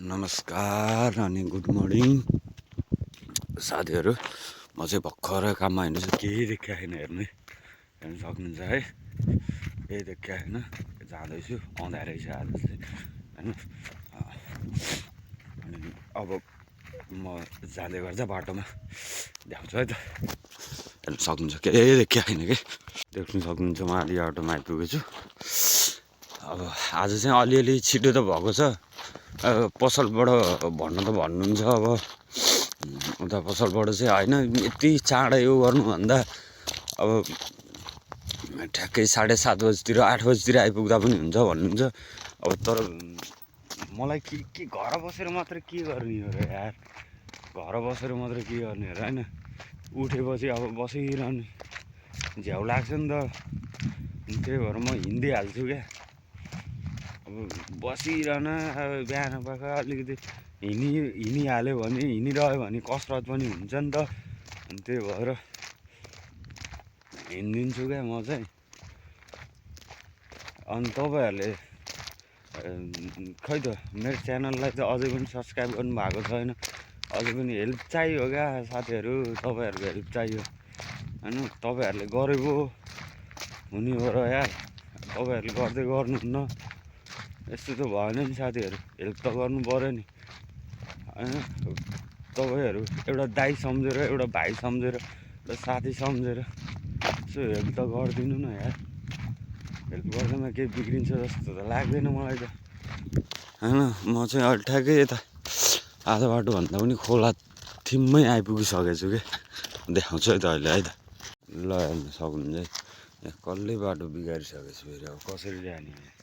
नमस्कार अनि good morning साथीहरू। म चाहिँ भर्खर काममा हिँड्दैछु, केही देखिया छैन, हेर्नु सक्नुहुन्छ है, केही देखिया छैन, जाँदैछु, अँध्यारै छ आज चाहिँ होइन। अनि अब म जाँदै गर्दा बाटोमा देखाउँछु है त, हेर्नु सक्नुहुन्छ, केही देखिया छैन कि, देख्नु सक्नुहुन्छ म आधी बाटोमा आइपुगेछु। अब आज चाहिँ अलिअलि छिटो त भएको छ। पसलबाट भन्नु त भन्नुहुन्छ, अब उता पसलबाट चाहिँ होइन यति चाँडै यो गर्नुभन्दा अब ठ्याक्कै 7:30 बजीतिर 8 बजीतिर आइपुग्दा पनि हुन्छ भन्नुहुन्छ। अब तर मलाई के घर बसेर मात्र के गर्ने हो र यार, घर बसेर मात्र के गर्ने हो र होइन, उठेपछि अब बसिरहने झ्याउ लाग्छ नि त, त्यही भएर म हिँडिहाल्छु क्या। अब बसिरहन बिहान पख अलिकति हिँडिहाल्यो भने, हिँडिरह्यो भने कसरत पनि हुन्छ नि त, अनि त्यही भएर हिँडिदिन्छु क्या म चाहिँ। अनि तपाईँहरूले खै त मेरो च्यानललाई त अझै पनि सब्सक्राइब गर्नु भएको छैन, अझै पनि हेल्प चाहियो क्या साथीहरू, तपाईँहरूको हेल्प चाहियो होइन। तपाईँहरूले गरेको हुने हो र यार, तपाईँहरूले गर्दै गर्नुहुन्न, यस्तो त भएन नि साथीहरू, हेल्प त गर्नु पऱ्यो नि होइन। तपाईँहरू एउटा दाइ सम्झेर, एउटा भाइ सम्झेर, एउटा साथी सम्झेर यसो हेल्प त गरिदिनु न यार। हेल्प गर्दैमा केही बिग्रिन्छ जस्तो त लाग्दैन मलाई त होइन। म चाहिँ अहिले ठ्याक्कै यता आधा बाटोभन्दा पनि खोला थिम्मै आइपुगिसकेको छु कि, देखाउँछु है त अहिले है त। ल हेर्नु सक्नुहुन्छ यहाँ कसले बाटो बिगारिसकेको छु फेरि, अब कसरी जाने।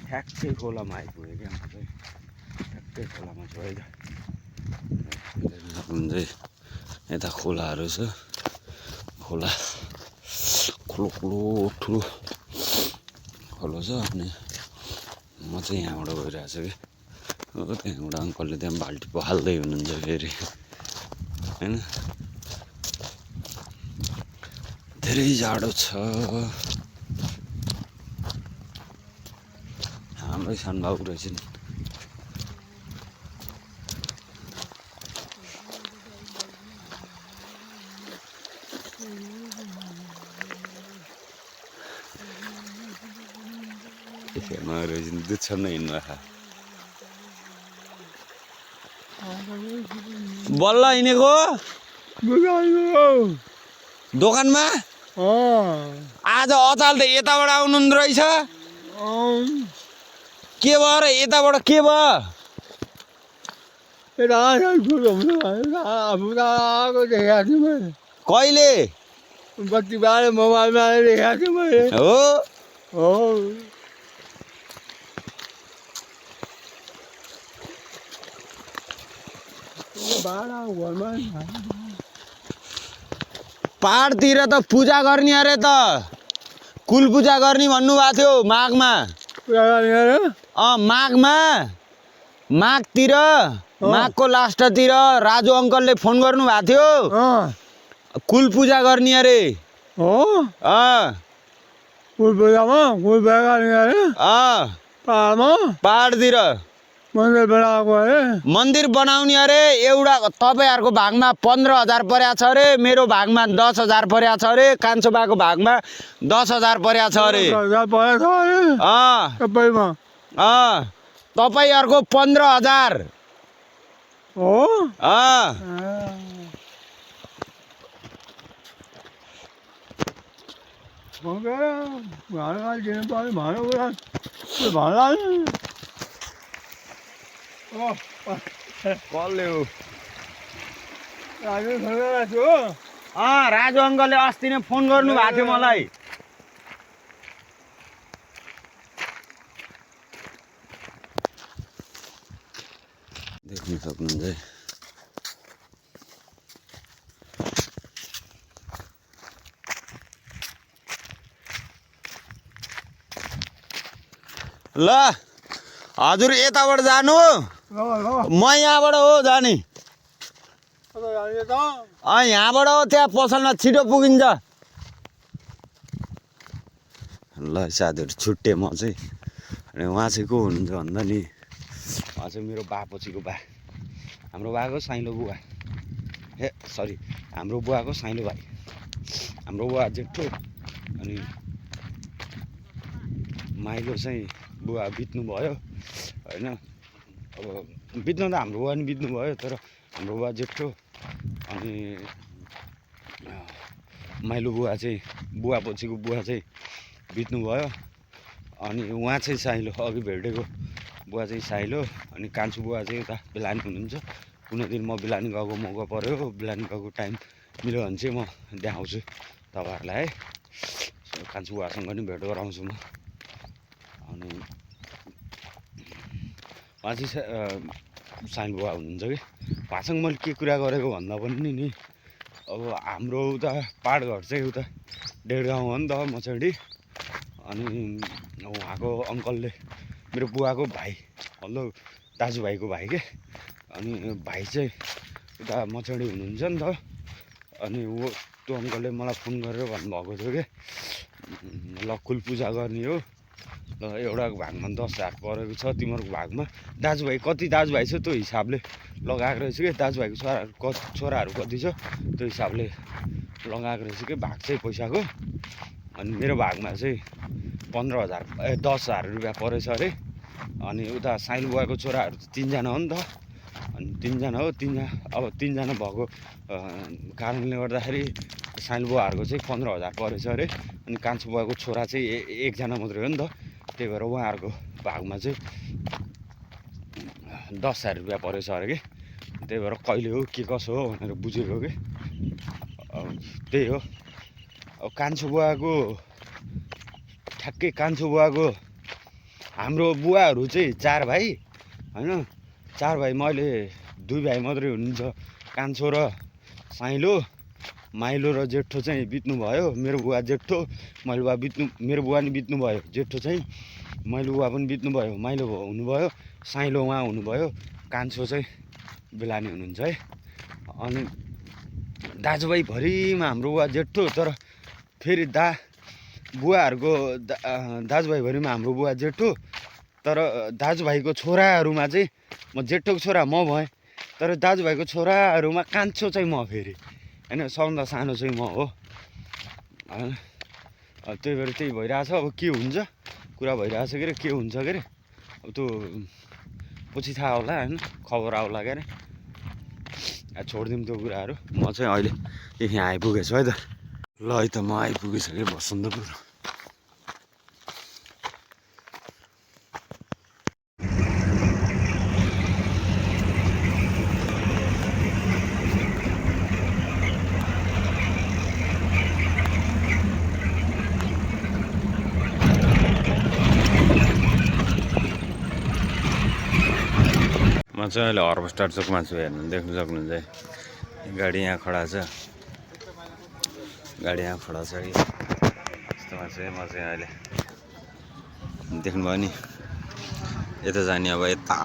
ठ्याक्कै खोलामा आइपुगेँ क्या म चाहिँ, ठ्याक्कै खोलामा छु है त। यता खोलाहरू छ, खोला ठुलो खोला छ। अनि म चाहिँ यहाँबाट गइरहेको छु कि, हो त्यहाँबाट अङ्कलले त्यहाँ बाल्टी पखाल्दै हुनुहुन्छ फेरि होइन। धेरै जाडो छ, हाम्रै सानबाबु रहेछन्। त्यसमा रहेछन्, दुध छन् हिँड्नु आएको बल्ल हिँडेको दोकानमा। आज अचाल त यताबाट आउनु रहेछ, के भयो र यताबाट, के भयो? कहिले? बत्ती बारे मोबाइलमा देखाएको थिएँ मैले। हो पहाडतिर त पूजा गर्ने अरे त, कुल पूजा गर्ने भन्नुभएको थियो माघमा। माघतिर माघको लास्टतिर राजु अङ्कलले फोन गर्नु भएको थियो, कुल पूजा गर्ने अरे। पहाडतिर मन्दिर बनाउने अरे। एउटा तपाईँहरूको भागमा 15,000 परेको छ अरे, मेरो भागमा 10,000 परेको छ अरे, कान्छो बाको भागमा 10,000 परेको छ अरे। तपाईँहरूको 15,000 हो। भाँडा दिनु पर्यो भाँडा कुरा भाँडा कसले हो राजु खगेर छु राजु अङ्कलले अस्ति नै फोन गर्नु भएको थियो मलाई देख्न सक्नुहुन्छ है ल हजुर यताबाट जानु म यहाँबाट हो जाने यहाँबाट हो त्यहाँ पसलमा छिटो पुगिन्छ ल साथीहरू छुट्टेँ म चाहिँ अनि उहाँ चाहिँ को हुनुहुन्छ भन्दा नि उहाँ चाहिँ मेरो बा पछिको बा हाम्रो बाको साइलो बुवा ए सरी हाम्रो बुवाको साइलो भाइ हाम्रो बुवा जेठो अनि माइलो चाहिँ बुवा बित्नु भयो होइन अब बित्नु त हाम्रो बुवा नि बित्नु भयो तर हाम्रो बुवा जेठो अनि माइलो बुवा चाहिँ बुवा पछिको बुवा चाहिँ बित्नु भयो अनि उहाँ चाहिँ साइलो अघि भेटेको बुवा चाहिँ साइलो अनि कान्छो बुवा चाहिँ उता बिलानी हुनुहुन्छ कुनै दिन म बिलानी गएको मौका पऱ्यो बिलानी गएको टाइम मिल्यो भने चाहिँ म देखाउँछु तपाईँहरूलाई है कान्छो बुवासँग पनि भेट गराउँछु म अनि उहाँ चाहिँ साइलो बुवा हुनुहुन्छ कि उहाँसँग मैले के कुरा गरेको भन्दा पनि नि अब हाम्रो उता पाहाडघर चाहिँ उता डेढगाउँ हो नि त मचडी अनि उहाँको अङ्कलले मेरो बुवाको भाइ हल्लो दाजुभाइको भाइ के अनि भाइ चाहिँ उता मचडी हुनुहुन्छ नि त अनि त्यो अङ्कलले मलाई फोन गरेर भन्नुभएको थियो कि लक्कुल पूजा गर्ने हो ल एउटा भागमा 10,000 परेको छ तिमीहरूको भागमा दाजुभाइ कति दाजुभाइ छ त्यो हिसाबले लगाएको रहेछ कि दाजुभाइको छोराहरू कति छ त्यो हिसाबले लगाएको रहेछ कि भाग चाहिँ पैसाको अनि मेरो भागमा चाहिँ 10,000 रुपियाँ परेछ अरे अनि उता साइलो बुवाको छोराहरू 3जना हो नि त अनि 3जना हो अब 3जना भएको कारणले गर्दाखेरि साइलो बुवाहरूको चाहिँ 15,000 परेछ अरे अनि कान्छो बुवाको छोरा चाहिँ एकजना मात्रै हो नि त त्यही भएर उहाँहरूको भागमा चाहिँ 10,000 रुपियाँ परेछ अरे कि त्यही भएर कहिले हो के कसो हो भनेर बुझेको कि त्यही हो अब कान्छो बुवाको ठ्याक्कै कान्छो बुवाको हाम्रो बुवाहरू चाहिँ 4 भाइ होइन 4 भाइ मैले 2 भाइ मात्रै हुनुहुन्छ कान्छो र साइलो माइलो र जेठो चाहिँ बित्नु भयो मेरो बुवा जेठो मेरो बुवा नि बित्नु भयो जेठो चाहिँ माइलो बुवा पनि बित्नु भयो माइलो हुनुभयो साइलो उहाँ हुनुभयो कान्छो चाहिँ बिलानी हुनुहुन्छ है अनि दाजुभाइ भरिमा हाम्रो बुवा जेठो तर फेरि बुवाहरूको दाजुभाइ भरिमा हाम्रो बुवा जेठो तर दाजुभाइको छोराहरूमा चाहिँ म जेठोको छोरा म भएँ तर दाजुभाइको छोराहरूमा कान्छो चाहिँ म फेरि होइन सबभन्दा सानो चाहिँ म हो त्यही भएर त्यही भइरहेछ अब के हुन्छ कुरा भइरहेछ के अरे के हुन्छ के अरे अब त्यो पछि थाहा होला होइन खबर आउला के अरे छोडिदिउँ त्यो कुराहरू म चाहिँ अहिले यहाँ आइपुगेछु है त ल है त म आइपुगिसकेँ बसन्तपुर म चाहिँ अहिले हार्भेस्टर चोकमा छु हेर्नु देख्नु सक्नुहुन्छ है गाडी यहाँ खडा छ गाडी यहाँ खडा छ कि यस्तोमा चाहिँ म चाहिँ अहिले देख्नुभयो नि यता जाने अब यता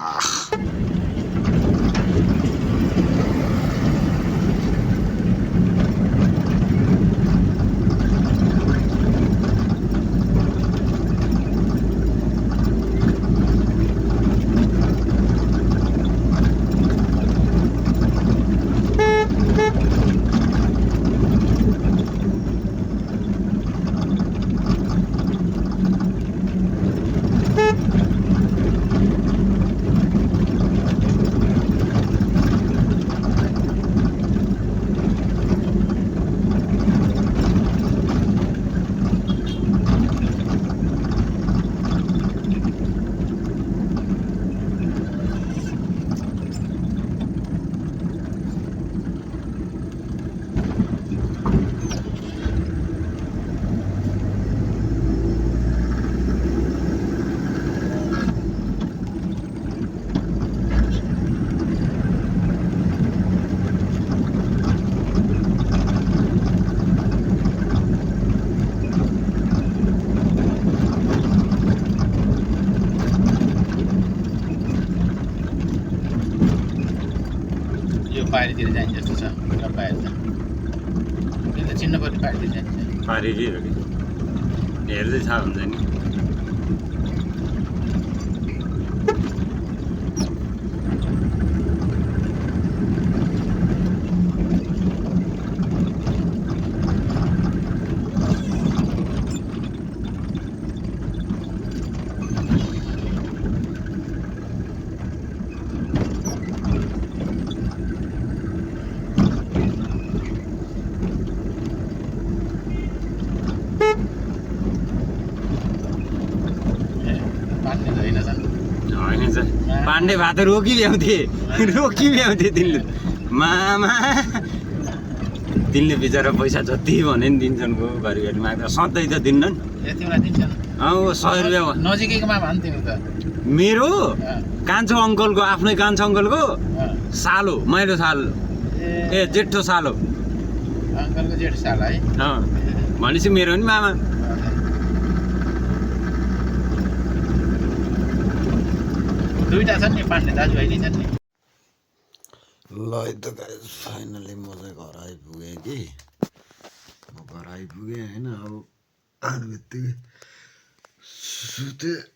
पारीतिर जान्छ जस्तो छ बाहिर त त्यो त चिन्न पर्ने पारीतिर जान्छ पारेकै हो कि हेर्दै थाहा हुन्छ नि पाण्डे भए त रोकी भ्याउँथे तिनले मामा तिनले बिचरा पैसा जति भने नि दिन्छन् गो घरिघरि माग्दा सधैँ त दिन्नन् यतिवटा दिन्छन् 100 रुपियाँ नजिकैकोमा भन्थ्यो त मेरो कान्छो अङ्कलको आफ्नै कान्छो अङ्कलको सालो माइलो सालो ए जेठो सालो अङ्कलको जेठो सालो है भनेपछि मेरो नि मामा दुईटा छन् नि पाण्डे दाजुभाइ नै छन् नि ल त गाइस फाइनली म चाहिँ घर आइपुगेँ कि म घर आइपुगेँ होइन अब आएर बित्तिकै सुतेँ